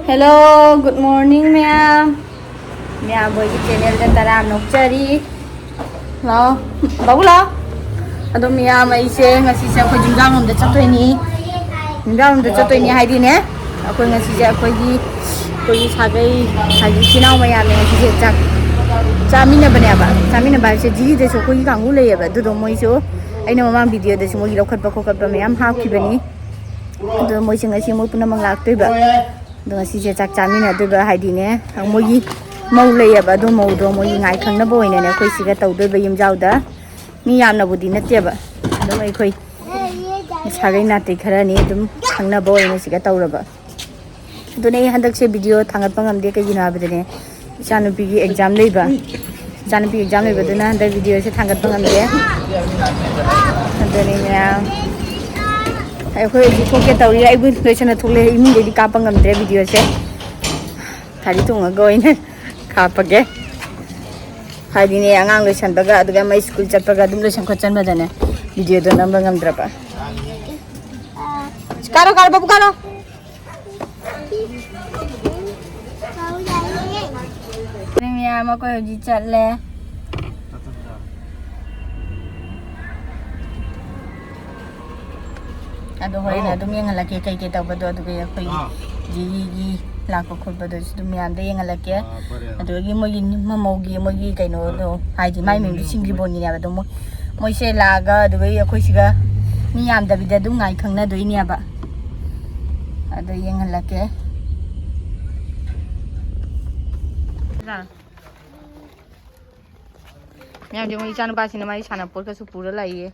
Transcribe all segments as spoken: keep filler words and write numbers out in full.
Hello, good morning, ꯃꯌꯥꯝ꯫ ꯃꯌꯥꯝ ꯍꯣꯏꯒꯤ channelꯗ ꯇꯔꯥꯝꯅ ꯑꯣꯛꯆꯔꯤ꯫ ꯂꯥꯛꯑꯣ, ꯕꯥꯕꯨ ꯂꯥꯛꯑꯣ꯫ ꯑꯗꯣ ꯃꯌꯥꯝ, ꯑꯩꯁꯦ ꯉꯁꯤꯁꯦ ꯑꯩꯈꯣꯏ ꯌꯨꯝꯖꯥꯡꯂꯣꯝꯗ ꯆꯠꯇꯣꯏꯅꯤ꯫ ꯌꯨꯝꯖꯥꯡꯂꯣꯝꯗ ꯆꯠꯇꯣꯏꯅꯤ ꯍꯥꯏꯗꯤꯅꯦ, ꯑꯩꯈꯣꯏ ꯉꯁꯤꯁꯦ ꯑꯩꯈꯣꯏꯒꯤ, ꯑꯩꯈꯣꯏꯒꯤ ꯁꯥꯒꯩ, ꯍꯥꯏꯗꯤ ꯏꯆꯤꯟ ꯏꯅꯥꯎ ꯃꯌꯥꯝꯅ ꯉꯁꯤꯁꯦ ꯆꯥꯛ ꯆꯥꯃꯤꯟꯅꯕꯅꯦꯕ꯫ ꯆꯥꯃꯤꯟꯅꯕ ꯍꯥꯏꯕꯁꯦ ꯖꯤꯔꯤꯗꯁꯨ ꯑꯩꯈꯣꯏꯒꯤ ꯀꯥꯡꯕꯨ ꯂꯩꯌꯦꯕ꯫ ꯑꯗꯨꯗꯣ ꯃꯣꯏꯁꯨ, ꯑꯩꯅ ꯃꯃꯥꯡ videoꯗꯁꯨ ꯃꯣꯏꯒꯤ ꯂꯧꯈꯠꯄ ꯈꯣꯠꯀꯠꯄ ꯃꯌꯥꯝ ꯍꯥꯞꯈꯤꯕꯅꯤ꯫ ꯑꯗꯣ ꯃꯣꯏꯁꯦ ꯉꯁꯤ ꯃꯣꯏ ꯄꯨꯝꯅꯃꯛ ꯂꯥꯛꯇꯣꯏꯕ꯫ ꯑꯗꯣ ꯉꯁꯤꯁꯦ ꯆꯥꯛ ꯆꯥꯃꯤꯟꯅꯗꯣꯏꯕ ꯍꯥꯏꯗꯤꯅꯦ, ꯃꯣꯏꯒꯤ ꯃꯧ ꯂꯩꯌꯦꯕ꯫ ꯑꯗꯣ ꯃꯧꯗꯣ ꯃꯣꯏꯒꯤ ꯉꯥꯏ ꯈꯪꯅꯕ ꯑꯣꯏꯅꯅꯦ ꯑꯩꯈꯣꯏ ꯁꯤꯒ ꯇꯧꯗꯣꯏꯕ ꯌꯨꯝꯖꯥꯎꯗ꯫ ꯃꯤ ꯌꯥꯝꯅꯕꯨꯗꯤ ꯅꯠꯇꯦꯕ, ꯑꯗꯨꯝ ꯑꯩꯈꯣꯏ ꯁꯥꯒꯩ ꯅꯥꯇꯩ ꯈꯔꯅꯤ ꯑꯗꯨꯝ ꯈꯪꯅꯕ ꯑꯣꯏꯅ ꯁꯤꯒ ꯇꯧꯔꯕ꯫ ꯑꯗꯨꯅꯦ ꯑꯩ ꯍꯟꯗꯛꯁꯦ video ꯊꯥꯡꯒꯠꯄ ꯉꯝꯗꯦ, ꯀꯩꯒꯤꯅꯣ ꯍꯥꯏꯕꯗꯅꯦ, ꯏꯆꯥꯅꯨꯄꯤꯒꯤ exam ꯂꯩꯕ꯫ ꯏꯆꯥꯅꯨꯄꯤ exam ꯂꯩꯕꯗꯨꯅ ꯍꯟꯗꯛ videoꯁꯦ ꯊꯥꯡꯒꯠꯄ ꯉꯝꯗꯦ꯫ ꯑꯗꯨꯅꯤ ꯃꯌꯥꯝ, ꯑꯩꯈꯣꯏ ꯍꯧꯖꯤꯛ ꯊꯣꯛꯀꯦ ꯇꯧꯔꯤ꯫ ꯑꯩꯕꯨ ꯂꯣꯏꯁꯟꯅ ꯊꯣꯛꯂꯛꯑꯦ, ꯏꯃꯨꯡꯗꯩꯗꯤ ꯀꯥꯞꯄ ꯉꯝꯗ꯭ꯔꯦ videoꯁꯦ꯫ ꯒꯥꯔꯤ ꯇꯣꯡꯉꯒ ꯑꯣꯏꯅ ꯀꯥꯞꯄꯒꯦ꯫ ꯍꯥꯏꯗꯤꯅꯦ, ꯑꯉꯥꯡ ꯂꯣꯏꯁꯟꯕꯒ ꯑꯗꯨꯒ ꯃꯩ ꯁ꯭ꯀꯨꯜ ꯆꯠꯄꯒ ꯑꯗꯨꯝ ꯂꯣꯏꯁꯟ ꯈꯣꯠꯆꯟꯕꯗꯅꯦ videoꯗꯣ ꯅꯝꯕ ꯉꯝꯗ꯭ꯔꯕ꯫ ꯀꯥꯔꯣ, ꯀꯥꯔꯣ, ꯕꯥꯕꯨ, ꯀꯥꯔꯣ꯫ ꯃꯤ ꯃꯌꯥꯝ ꯑꯩꯈꯣꯏ ꯍꯧꯖꯤꯛ ꯆꯠꯂꯦ꯫ ꯑꯗꯣ ꯍꯣꯔꯦꯟ ꯑꯗꯨꯝ ꯌꯦꯡꯍꯜꯂꯛꯀꯦ ꯀꯩꯀꯩ ꯇꯧꯕꯗꯣ, ꯑꯗꯨꯒ ꯑꯩꯈꯣꯏꯒꯤ ꯑꯥ꯫ ꯖꯤꯔꯤꯒꯤ ꯂꯥꯛꯄ ꯈꯣꯠꯄꯗꯨꯁꯨ ꯑꯗꯨꯝ ꯃꯌꯥꯝꯗ ꯌꯦꯡꯍꯜꯂꯛꯀꯦ꯫ ꯑꯥ, ꯐꯔꯦ꯫ ꯑꯗꯨꯗꯒꯤ ꯃꯣꯏꯒꯤ ꯃꯃꯧꯒꯤ ꯃꯣꯏꯒꯤ ꯀꯩꯅꯣꯗꯣ, ꯍꯥꯏꯗꯤ ꯃꯥꯏ ꯃꯤꯡꯗꯤ ꯁꯤꯡꯖꯤꯕꯣꯟꯒꯤꯅꯦꯕ꯫ ꯑꯗꯣ ꯃꯣꯏ, ꯃꯣꯏꯁꯦ ꯂꯥꯛꯑꯒ ꯑꯗꯨꯒ ꯑꯩꯈꯣꯏ ꯁꯤꯒ ꯃꯤ ꯌꯥꯝꯗꯕꯤꯗ ꯑꯗꯨꯝ ꯉꯥꯏ ꯈꯪꯅꯗꯣꯏꯅꯦꯕ꯫ ꯑꯗꯣ ꯌꯦꯡꯍꯜꯂꯛꯀꯦ꯫ ꯃꯌꯥꯝꯁꯦ ꯃꯣꯏ ꯏꯆꯥꯅꯨꯄꯥꯁꯤꯅ ꯃꯥꯒꯤ ꯁꯥꯟꯅꯄꯣꯠꯀꯁꯨ ꯄꯨꯔ ꯂꯥꯛꯏꯌꯦ꯫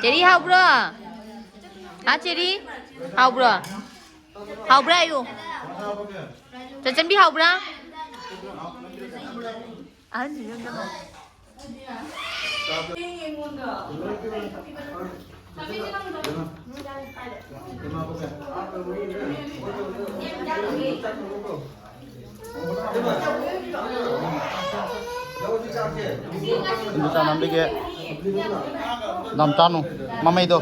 ꯆꯦꯔꯤ ꯍꯥꯎꯕ꯭ꯔꯣ? ꯍꯥ ꯆꯦꯔꯤ? ꯍꯥꯎꯕ꯭ꯔꯣ? ꯍꯥꯎꯕ꯭ꯔꯥ ꯍꯥꯏꯌꯨ꯫ ꯆꯟꯆꯟꯕꯤ ꯍꯥꯎꯕ꯭ꯔꯥ? ꯑꯍꯟꯁꯤꯡꯁꯦ ꯑꯝꯇ ꯉꯥꯏ꯫ ꯏꯟꯗꯣꯆꯥ ꯃꯥꯟꯕꯤꯒꯦ꯫ ꯅꯝ ꯆꯥꯅꯨ꯫ ꯃꯃꯩꯗꯣ꯫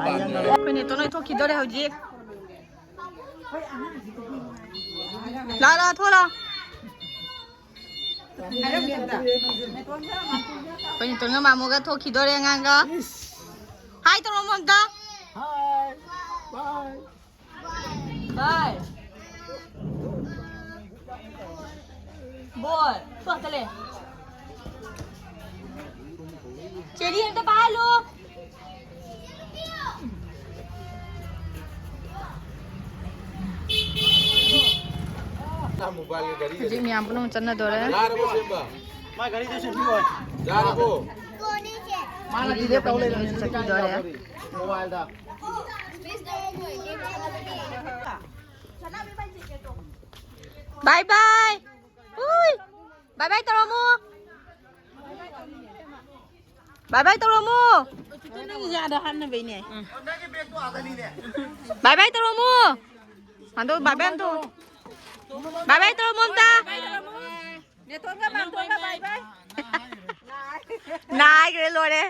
ꯑꯩꯈꯣꯏ ꯅꯦꯇꯣꯟ ꯍꯣꯏ ꯊꯣꯛꯈꯤꯗꯣꯔꯦ ꯍꯧꯖꯤꯛ꯫ ꯂꯥꯛꯑꯣ, ꯂꯥꯛꯑꯣ, ꯊꯣꯛꯂꯛꯑꯣ꯫ ꯑꯩꯈꯣꯏ ꯅꯦꯇꯣꯟꯒ ꯃꯥꯃꯣꯒ ꯊꯣꯛꯈꯤꯗꯣꯔꯦ ꯑꯉꯥꯡꯒ꯫ ꯍꯥꯏ ꯇꯧꯔꯝꯃꯣ ꯑꯝꯇ꯫ ꯍꯥꯏ꯫ ꯕꯥꯏ꯫ ꯕꯥꯏ꯫ ꯕꯣꯜ꯫ ꯇꯣ ꯆꯠꯂꯦ꯫ ꯆꯦꯔꯤ ꯑꯝꯇ ꯄꯥꯍꯜꯂꯨ꯫ ꯍꯧꯖꯤꯛ ꯃꯌꯥꯝ ꯄꯨꯝꯅꯃꯛ ꯆꯠꯅꯗꯣꯔꯦ꯫ ꯌꯥꯔꯕꯣ ꯁꯦꯝꯕ? ꯃꯥ ꯒꯥꯔꯤꯗꯨ ꯁꯦꯝꯕꯤꯌꯣ꯫ ꯌꯥꯔꯕꯣ? ꯃꯥꯅ ꯗꯤꯂꯦ ꯇꯧ ꯂꯩꯔꯝꯃꯦ꯫ ꯆꯠꯈꯤꯗꯣꯔꯦ꯫ ꯃꯣꯕꯥꯏꯜꯗ꯫ ꯕꯥꯏ ꯕꯥꯏ꯫ ꯎꯏ꯫ ꯕꯥꯏ ꯕꯥꯏ ꯇꯧꯔꯝꯃꯨ꯫ ꯕꯥꯏ ꯕꯥꯏ ꯇꯧꯔꯝꯃꯨ꯫ ꯅꯪ ꯌꯥꯗ ꯍꯥꯞꯅꯕꯩꯅꯦ꯫ ꯕꯥꯏ ꯕꯥꯏ ꯇꯧꯔꯝꯃꯨ꯫ ꯃꯥꯟꯗꯣ ꯕꯥꯏ ꯕꯥꯏ ꯑꯝꯇ꯫ ꯕꯥꯏ ꯕꯥꯏ ꯇꯧꯔꯝꯃꯨ ꯑꯝꯇ꯫ ꯅꯦꯇꯣꯟꯒ ꯃꯥꯟꯗꯣꯟꯒ ꯕꯥꯏ ꯕꯥꯏ꯫ ꯅꯥꯏꯈ꯭ꯔꯦ ꯂꯣꯏꯔꯦ꯫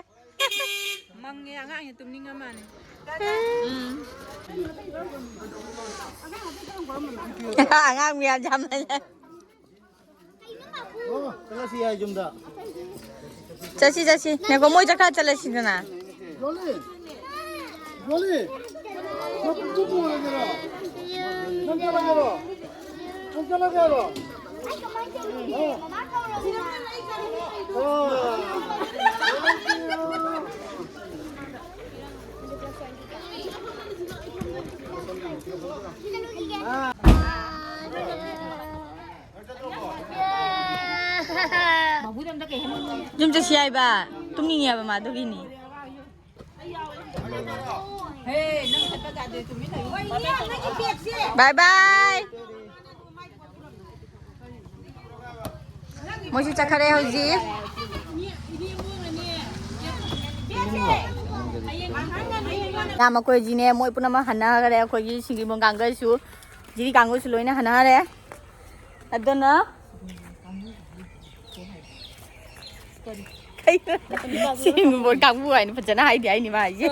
ꯃꯪꯉꯦ ꯑꯉꯥꯡꯁꯦ ꯇꯨꯝꯅꯤꯡꯉ ꯃꯥꯜꯂꯦ꯫ ꯎꯝ꯫ ꯑꯉꯥꯡ ꯃꯌꯥꯝ ꯌꯥꯝꯅ꯫ ꯑꯣ, ꯆꯠꯂꯁꯤ ꯌꯥꯏ ꯌꯨꯝꯗ꯫ ꯆꯠꯁꯤ, ꯆꯠꯁꯤ꯫ ꯉꯥꯏꯈꯣ, ꯃꯣꯏ ꯆꯠꯈ꯭ꯔ ꯆꯠꯂꯁꯤꯗꯅ꯫ ꯌꯣꯜꯂꯤ? ꯌꯣꯜꯂꯤ? ꯅꯪ ꯄꯨꯡ ꯄꯨꯡ ꯍꯜꯂꯒꯦꯔꯣ? ꯅꯪ ꯆꯠꯂꯒꯦꯔꯣ? ꯅꯪ ꯆꯠꯂꯒꯦ ꯍꯥꯏꯔꯣ? ꯑꯣ꯫ ꯑꯣ꯫ ꯌꯨꯝ ꯆꯠꯁꯤ ꯍꯥꯏꯕ, ꯇꯨꯝꯅꯤꯡꯉꯦꯕ ꯃꯥ, ꯑꯗꯨꯒꯤꯅꯤ꯫ ꯕꯥꯏ ꯕꯥꯏ꯫ ꯃꯣꯏꯁꯨ ꯆꯠꯈꯔꯦ ꯍꯧꯖꯤꯛ꯫ ꯌꯥꯝ ꯑꯩꯈꯣꯏꯁꯤꯅꯦ, ꯃꯣꯏ ꯄꯨꯝꯅꯃꯛ ꯍꯟꯅꯈꯔꯦ꯫ ꯑꯩꯈꯣꯏꯒꯤ ꯁꯤꯡꯖꯤꯕꯣꯟ ꯀꯥꯡꯒꯩꯁꯨ, ꯖꯤꯔꯤ ꯀꯥꯡꯒꯩꯁꯨ ꯂꯣꯏꯅ ꯍꯟꯅꯈꯔꯦ꯫ ꯑꯗꯨꯅ ꯀꯩꯅꯣ? ꯁꯤꯡꯖꯤꯕꯣꯟ ꯀꯥꯡꯕꯨ ꯍꯥꯏꯅ ꯐꯖꯅ ꯍꯥꯏꯗꯤ ꯍꯥꯏꯅꯤ ꯃꯥ ꯍꯥꯏꯁꯦ꯫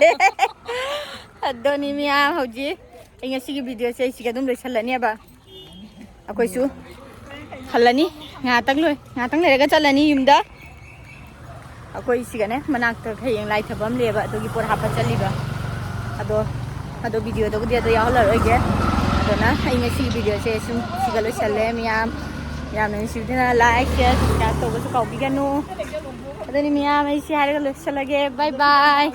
ꯑꯗꯨꯅꯤ ꯃꯤꯌꯥꯝ, ꯍꯧꯖꯤꯛ ꯑꯩ ꯉꯁꯤꯒꯤ ꯚꯤꯗꯤꯑꯣꯁꯦ ꯑꯩ ꯁꯤꯒ ꯑꯗꯨꯝ ꯂꯣꯏꯁꯜꯂꯅꯦꯕ꯫ ꯑꯩꯈꯣꯏꯁꯨ ꯍꯜꯂꯅꯤ, ꯉꯥꯏꯍꯥꯛꯇꯪ ꯂꯣꯏ ꯉꯥꯏꯍꯥꯛꯇꯪ ꯂꯩꯔꯒ ꯆꯠꯂꯅꯤ ꯌꯨꯝꯗ꯫ ꯑꯩꯈꯣꯏ ꯁꯤꯒꯅꯦ ꯃꯅꯥꯛꯇ ꯍꯌꯦꯡ ꯂꯥꯏ ꯊꯕꯛ ꯑꯃ ꯂꯩꯌꯦꯕ, ꯑꯗꯨꯒꯤ ꯄꯣꯠ ꯍꯥꯞꯄ ꯆꯠꯂꯤꯕ꯫ ꯑꯗꯣ ꯑꯗꯣ ꯚꯤꯗꯤꯑꯣꯗꯕꯨꯗꯤ ꯑꯗꯣ ꯌꯥꯎꯍꯜꯂꯔꯣꯏꯒꯦ꯫ ꯑꯗꯨꯅ ꯑꯩ ꯉꯁꯤꯒꯤ ꯚꯤꯗꯤꯑꯣꯁꯦ ꯁꯨꯝ ꯁꯤꯒ ꯂꯣꯏꯁꯜꯂꯦ ꯃꯤꯌꯥꯝ꯫ ꯌꯥꯝꯅ ꯅꯨꯡꯁꯤꯕꯤꯗꯨꯅ like, share, subscribe ꯇꯧꯕꯁꯨ ꯀꯥꯎꯕꯤꯒꯅꯨ꯫ ꯑꯗꯨꯅꯤ ꯃꯤꯌꯥꯝ, ꯑꯩ ꯁꯤ ꯍꯥꯏꯔꯒ ꯂꯣꯏꯁꯜꯂꯒꯦ꯫ Bye bye꯫